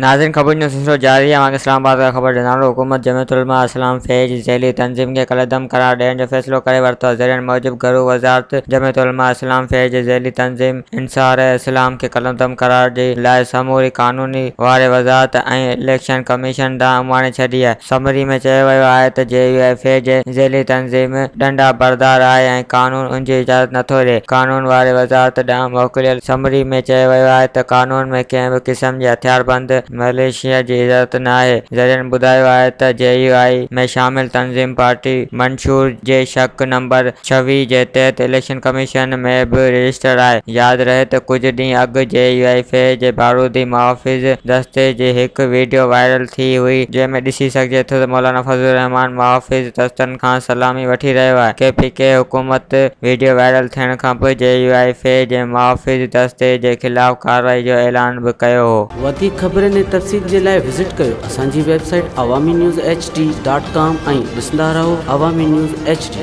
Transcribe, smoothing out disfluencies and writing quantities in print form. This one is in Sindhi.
ناظرين خبرن جو سلسلو جاري آهي اوهان کي اسلام آباد کان خبر ڏيندڙ حڪومت جمعيت العلماء اسلام في جي ذيلي تنظيم کي ڪالعدم قرار ڏيڻ جو فيصلو ڪري ورتو آهي ذريعن موجب گهرو وزارت جمعيت العلماء اسلام في جي ذيلي تنظيم انصار اسلام کي ڪالعدم قرار جي لاء سموري قانوني واري وزارت ۽ اليڪشن ڪميشن ڏانهن اماڻي ڇڏي آهي سمري ۾ چيو ويو آهي ته جي يو ايف اي جي ذيلي تنظيم ڏنڊا بردار آهي ۽ قانون ان جي اجازت نٿو ڏئي. قانون واري وزارت ڏانهن موڪليل سمري ۾ چيو ويو آهي ته قانون ۾ ڪنهن به قسم جي هٿياربند مليشيا جي اجازت ناهي. ذريعن ٻڌايو آهي ته جي يو آء ۾ شامل تنظيم پارٽي منشور جي شق نمبر 26 جي تحت اليڪشن ڪميشن ۾ به رجسٽر آهي. ياد رهي ته ڪجهه ڏينهن اڳ جي يو آء في جي بارودي محافظ دستي جي هڪ وڊيو وائرل ٿي هئي جنهن ۾ ڏسي سگهجي ٿو ته مولانا فضل الرحمان محافظ دستن کان سلامي وٺي رهيو آهي. ڪي پي ڪي حڪومت وڊيو وائرل ٿيڻ کانپوء جي يو آء في جي محافظ دستي جي خلاف ڪارروائي جو اعلان به ڪيو هو. وڌيڪ خبرن ۽ تفصيل جي لاء وزٽ ڪيو اسان جي website Awami news H D dot com ۽ ڏسندا رهو عوامي نيوز ايڇ ڊي.